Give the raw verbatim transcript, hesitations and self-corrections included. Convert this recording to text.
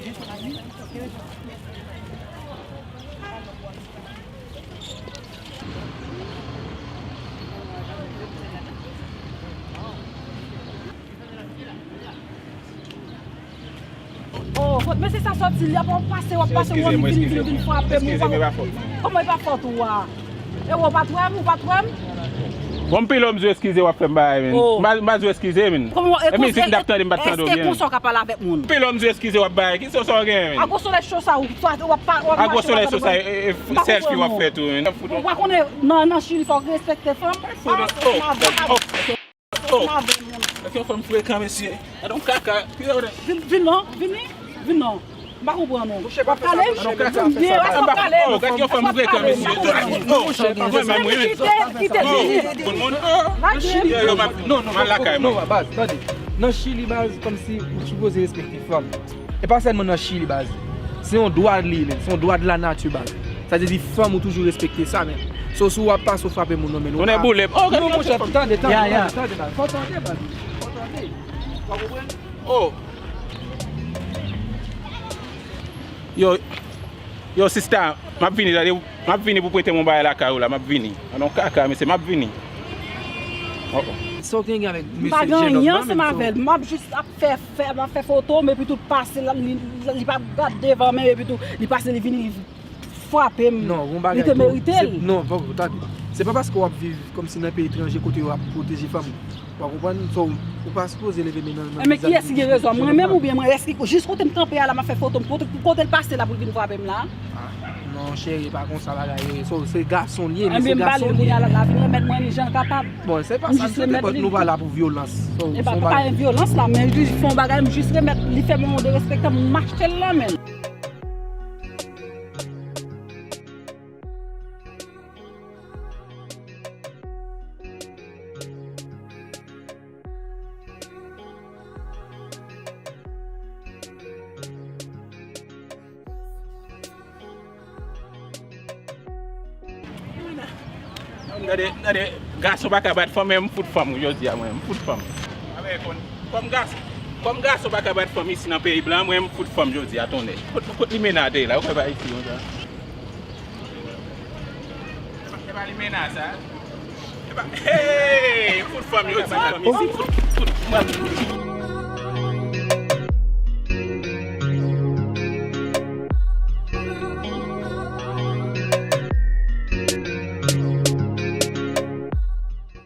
Oh, kot mesye sa sòti, li ap pase, w ap pase, w ap vin, vin, vin, vin frape m, ou pa. Kòman e pa fòt ou a? E w pa t wè m, ou pa t wè m? Bon, m pile w, m di w eskize, w ap fè m bagay, men. Oh. M pa, m pa di w eskize, men. Kòman, e men, si m t ap tande, m pa t tande w byen. Èske konsa w ka pale avèk moun? M pile w, m di w eskize, w ap bagay. Ki sòs w genyen, men? A gwo solèy cho sa, w ap pa, w ap mache, w ap pa konprann. A gwo solèy cho sa, e, e, selfie w ap fè tou, men. Ou pa konnen, nan, nan Chili, fò w respekte fanm. Oh, oh, oh. Gad yon fanm frekan, mesye. Gad yon kaka. Vin, vin non, vini, vin non. M pa konprann ou. W ap kale? Gad yon kaka. Gad yon fanm frekan, mesye. Oh, mwen menm, wi. Kite, kite, vini. Lage m. Yo, yo, m ap, non, non, m al lakay mwen. Non, baz, tande. Nan Chili, baz, kòmsi ou sipoze respekte fanm. E pa sèlman nan Chili, baz. Se yon dwa li ye, men. Se yon dwa de la nati, baz. Sa vle di fanm ou toujou respekte sa, men. So, si w ap pase, w frape moun nan, men. Tonnè boule. Oh, gad yon fanm. Non, monchè, tande, tande, tande, tande, baz. Fò tande, baz. Fò tande. W ap konprann? Oh. Yo, yo, sista, m ap vini, tande. M ap vini pou prete m yon bagay lakay ou la, m ap vini. An non kaka, mesye, m ap vini. Oh, oh. Sa w gen avèk mesye jenòm nan, menm? M pa gen anyen ansanm avè l. M ap jis ap fè, fè, m ap fè foto, m epi tou pase, li, li, li pa gad devan, men epi tou, li pase, li vini, li frape m. Non, li te merite l. Non, bon, tande. Se pa paske w ap viv kòmsi nan peyi etranje kote yo ap pwoteje fanm. W ap konprann? So, ou pa sipoze leve men nan, nan vizaj moun. Enben, kiyès ki gen rezon? Mwen menm oubyen mwen? Èske jis kote m kanpe a la, m ap fè foto m, kote, kote l pase la pou l vin frape m la? Ah, non, cheri, pa konsa bagay yo ye. So, se gason li ye, men se gason li ye. Enben, m pale l kounye a la, l ap vin remèt mwen li jan l kapab. Bon, se pa sa, m jis remèt li. Nou pa la pou vyolans. So, e pa, pa gen vyolans la, men li fè yon bagay, m jis remèt, li fè m yon derespektan, m achte l la, men. Gade, gade, gason pa ka bat fanm, men m fout fanm jodi a, mwen, m fout fanm. Kòm gason, kòm gason pa ka bat fanm isi nan peyi blan, mwen, m fout fanm jodi a, tonnè. Kot, kot limena te ye la, ou kwè pa isi, konsa? E pa, e pa limena sa. E pa, hey, fout fanm yo di fanm isi, fout, fout, mwen.